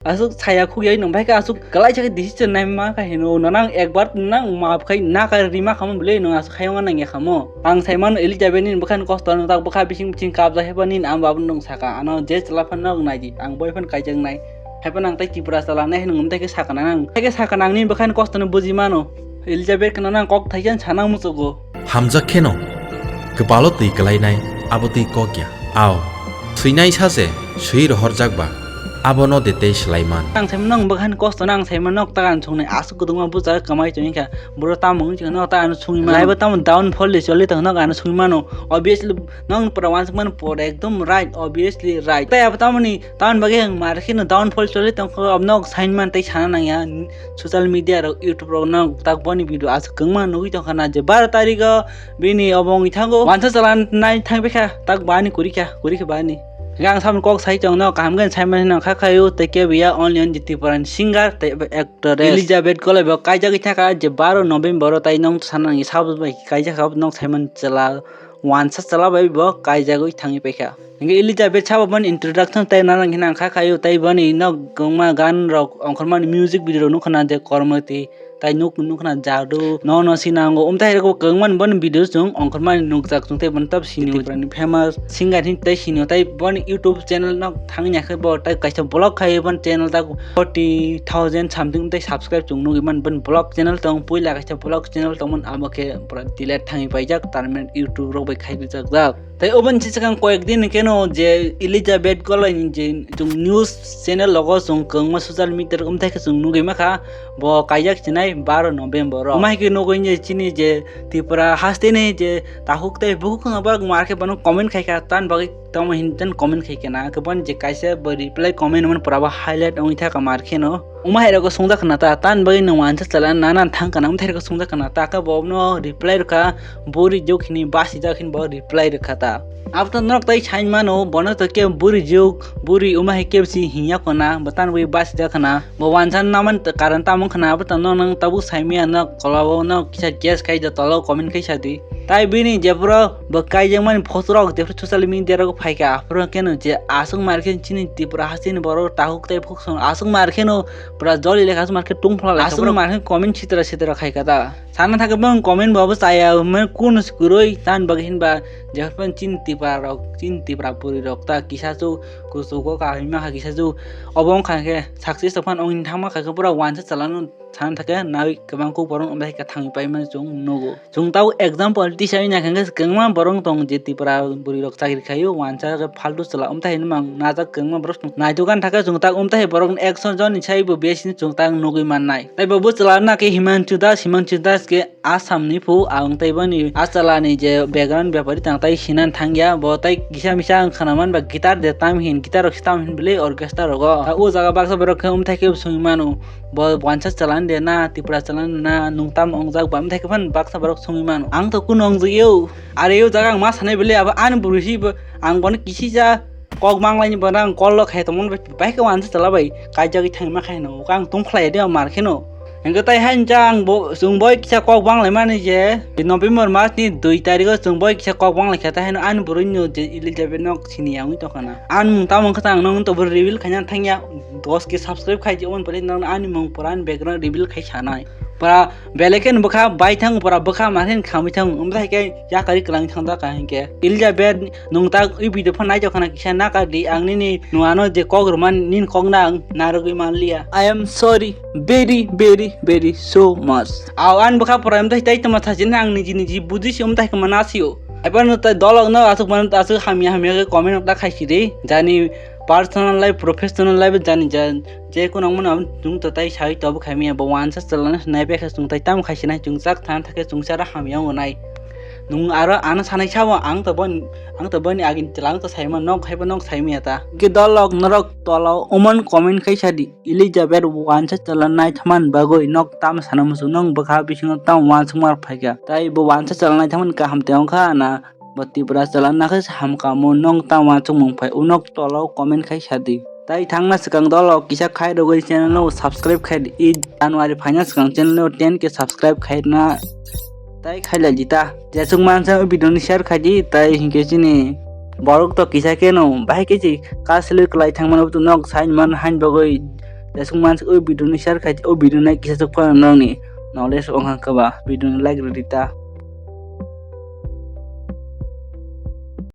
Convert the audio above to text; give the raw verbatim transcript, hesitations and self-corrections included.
Aswk saya khuk yai nung bai kha aswk kwlai sa khe decision nai ma kha hino nang ekbar nang maaf khai na kha rima khamo bwlai nung aswk khai ma nang ya khamo. Ang sai mano Elizabeth ni bwkha ni kosto nung tak bwkha bising bising kap ja heba nin ang babu nung saka ano je chwla phan nog nai di ang boy phan kaijak nai. Haiphano ang tei Tripura chwla nai hinwi tei khe sakha nang. Tei khe sakha nang nini bwkhani kosto no buji mano. Elizabeth kheno nang kok thaisa sana muchugo. Hamjak kheno kwpalo twi kwlainai abo twi kok ya. Ao, swinai sa se swi rohorjak ba, abono de tei swlai man. Ang sai mano bwkhani kosto no ang sai mano nok ta ang sungnai aswk kwdwma bucha kamai tongwi kha. Boro tamo wngwi kha nok ta ano sungwi mano. Life tamo downfall de choli tong nok ano sungwi mano. Obviously nong pura wansuk mano por ekdom right, obviously right. Tai abo tamoni Tamoni bagwi ang mar kheno downfall choli tongkho, abno sain man tei sana nangya, social media rok, YouTube rok no tak boni video aswk kwbangma nugwi tongkha na je baro tarikh o bini obo wngwi thango, wansa chwla nai thangbaikha, tak bani kwrwikha, kwrwikha bani. Hwnkhe ang samni kok sai tongno kaham khe sai mani nang kha khaio tei kebo ya only on Tripura ni singer tei actress Elizabeth Golai bo kaijagwi thaka je baro November o tai nong sana nangya sabo bai kaijak kha nok sai man chwla wansa chwla bai bo kaijagwi thangwi paikha. Hingke Elizabeth sabo boni introduction tai nana hina kha khayo tai boni nok kwbangma gan rok ongkhormani music video rok nukha na je kormoti tai nuk nukha na jadu no no sinango umtai rok kwbangma boni video chwng ongkhormani nukjak chwng tai boni top sini Tripura ni famous singer hin tai sini tai boni YouTube channel nok thangya khe bo tai kaisa vlog khai boni channel tak forty thousand something tai subscribe chwng nugwi man boni vlog channel tong puila kaisa vlog channel tongmani abo khe pura delete thangwi paijak tarmit YouTube rok bai khai rijak jak. Tei oboni chichakang koyek din keno je Elizabeth Golai ni je chwng news channel logo chwng kwbangma social media rok umthai khe chwng nugwi makha bo kaijak chinai baro November o. Umai khe nugwi je chini je Tripura haste ni je takhuk tei bukhuk no ba mar khe bono comment khai kha tan bagwi tamo hin tan comment khai khe na khe bon je kaisa bo reply comment man pura bo highlight ongwi thaka mar khe no. Umai rok sungjak khna ta tan bagwi no wansa chala nana thang kana umthai rok sungjak khna ta khe bo no reply rwkha. Buri jok hini basi jak hin bo reply rwkha ta. Abo to norok tai sain mano, bono to ke buri jok, buri uma hai kebsi hinya kona, bo tan wi basi jak khana. Bo wansa naman karan tamo khana, abo to no nang tabu saimia no kolabo no kisa guess khai da tolo comment khai sadi. Tai bini jepro bo kaijak mani photo rok jepro social media rok phaika, aphro keno je aswk mar khe chini Tripura hasini borok tahuk tai phuk song aswk mar kheno pura joli lekha aswk mar khe tungphla lekha aswk mar khe comment sitra sitra khai kata. Sana thake bang comment bo abo chaya hwnmani kun se kwrwi tan bagwi hinba jephru chini Tripura rok chini Tripura puri rok ta kisa chu kuchugo kahima kha kisa chu obo wngkha khe success tongphano wngwi thangma kha khe pura wansa chalano sana thake nawi kwbang kok borok wngbai kha thangwi paimani chwng nugo. Chwng tabuk example tisa wngya khe kwbangma borok tong je Tripura bwrwi rok chakri khaio wansa khe faltu chwla wngtai hinwi mang najak kwbangma borok naitugani thake chwng tak wngtai borok ekso jonni saibo besi chwng tak nugwi mannai. Tei bo bwchwla na khe Himanshu Das, Himanshu Das khe Assam ni phu ang tei boni achala ni je background bepari tang tai sinan thangya bo tei kisa misa ang khana man ba guitar de tam hin guitar rok tam hin bele orchestra rogo o jaga baksa borok khe umthai khe sung mano bo wansa chalan de na Tripura chalan na nung tam ongjak ba umthai khe phan baksa borok sungwi mano ang to kuno ongjak yo are o jaga ang ma sanai bele abo ani buru hi bo ang bono kisi ja kok manglai ni bono ang call lo khai tongmani bai khe wansa chala bai kaijagwi thangma khai no ang tungkhlai de mar kheno. Hingke tai hain cha ang bo, chwng boi kisa kok bang lai mani je, November mas ni dui tarikh o chwng boi kisa kok bang lai kha, tai haino ani bwrwi no je Elizabeth no sini ya wngwi tongkha na. Ani mung tamo wngkha ta ang nang to bo reveal khaina thangya, dos K subscribe khai je, oboni pore nang ani mung pura ani background reveal khai sanai. Pura belai kheno bwkha bai thang, pura bwkha ma khe khamwi thang, omo hai khe yakari kwlangwi thang ta ka hinkhe. Elizabeth Nwng tak ui video phano naithok khna kisa naka di, ang nini nwano je kok rwmani nini kok na ang narwgwi manliya. I am sorry very, very, very so much. Aw, ani bwkha pora wngtai tei tongma thachini ang niji niji buji si wngtai kwma nasio. Aibano tai dolok no aswk mano aswk hamya hamya khe comment rok ta khaisidi. Jani personal life, professional life jani ja je kuno mano aboni chwng to tai sai to bo khaimiya bo wansa chalana naipe khe chwng tai tamo khaisinai chwng chak thang thakhe chwng sara hamya wngnai. Nwng aro ano sanai sabo ang to bon ang to boni agini chwla ang to saima nok haibo nok saimiya ta. Ke dolok norok tolo umon comment khai sadi Elizabeth wansa chala naithokmani bagwi nok tamo sana muchung nong bwkha bisingo tamo wansukma phaikha. Tai bo wansa chala naithokmani kaham tei wngkha na bo Tripura chala nakhe hamkha mo nong tamo wansukmung phai unok tolo comment khai sadi. Tai thangna swkang dolok kisa khai rwgwi channel no subscribe khai di. I January phaina swkang channel no ten K subscribe khai na. Tai khailai di ta. Jesuk mansa o video ni share khai di tai hinkhe chini borok to kisa khe no bahai khe chi kasilwi kwlai thangmano to nok sign man hain bagwi Jesuk mansuk o video ni share khai, o video nai kisa chuk phano nokni knowledge ongkha khe ba video ni like rwdi ta.